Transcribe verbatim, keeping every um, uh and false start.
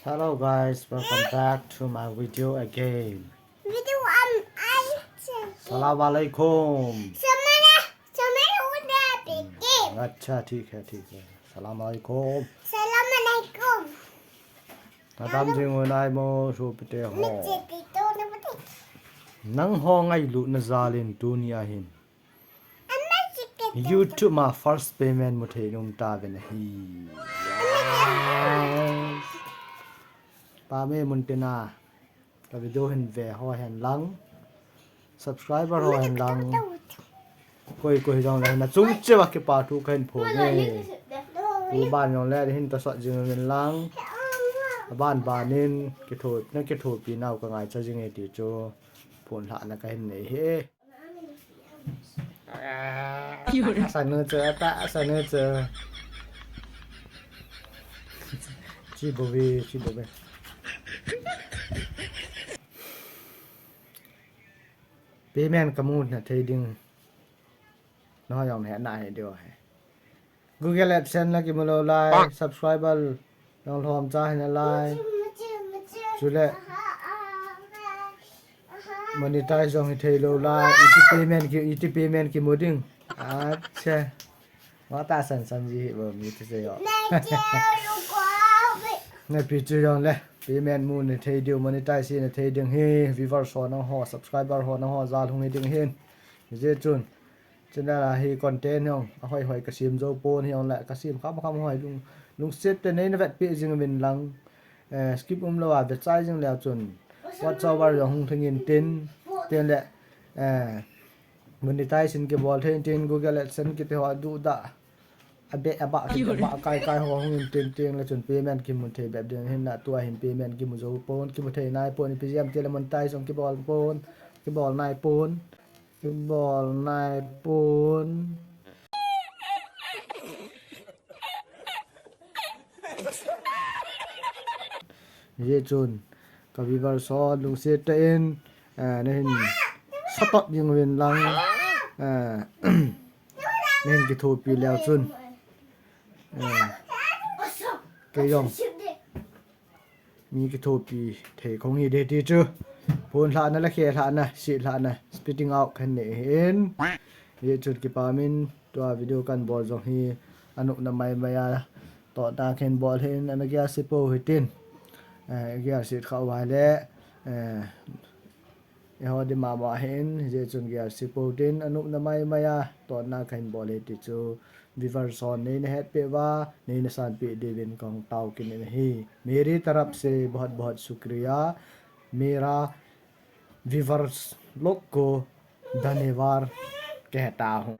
Hello guys, welcome back to my video again. Video am I Salam alaikum. Samana Samana Uda Begin. अच्छा ठीक है ठीक है. Salam alaikum. Salam alaikum. Nadam jing un ai mo su pite ho. Chiki to na pati. Nangho ngailutna jal in tuni ahin Amma chiki. YouTube ma first payment mu thei nom tave nahi. Pame mun tina ka video hin ve ho hen lang, subscriber ho hen lang, koi koi jong le na chung cheva kipa thu kahin phong e. Tuban jong le hin ta sot jing in lang, ban ban in kitho na kithopi nau ka ngaicha jing e ti chu phone lhah na kahin nei e. Asanu chu, ata asanu chu. Chi bobi, chi bobi. Payment kamu na thei ding. No jong he na he deu he. Google AdSense la kimu lou lai, subscriber jong lhom cha hina lai. Chule monetize jong hi thei lou lai, iti payment ki, iti payment kimu ding. Acha. Wa ta san san ji hi bo mi te se yo. Na pi chu jong le. Payment mu na thei ding, monetize na thei ding hi, viewer ho nangho, subscriber ho nangho jal hung hi ding hin. Hijeh chun. Channel a hi content jong ahoi hoi kasem jou pon, hijong le kasem kham kham hoi lung, lungset tah in neina vetpi jing uvin lang, eh, skip umlou a vechai jing leu chun watch hour jong hung theng in tin, tin le, eh, monetize in kibol thei in tin, Google AdSense kiti ho aduh dah, abeh abah kiti abah kai kai ho hung in tin tin le chun payment kimu thei bep ding hin, na tua hin payment kimu jou pon, kimu thei nai pon, ipi jeh ham tile monetize jong kibol pon, kibol nai pon. Kibol nai pon. Hijeh chun ka viewer ho lungset tah in, eh, nahin support jing uvin lang, eh, nahin kithopi leu chun, eh, kei jong mi kithopi thei kahung hi ding ti chu. Phone lhahna le khe lhahna, se lhahna, spitting out kahin nei hin. Hijeh chun kipah in tua video kahin bol jong hi anopna mai mai a, tohna kahin bol hin, ana gelset pou hitin. Eh, gelset kha uva le, eh, eiho ding mama hin, hijeh chun gelset pou tin, anopna mai mai a tohna kahin bol hi ti chu. Viewer hon neina hetpeh uva, neina sanpeh diuvin kahung tao kit in ahi. मेरी तरफ से बहुत बहुत शुक्रिया. मेरा viewers लोग को धन्यवाद कहता हूँ.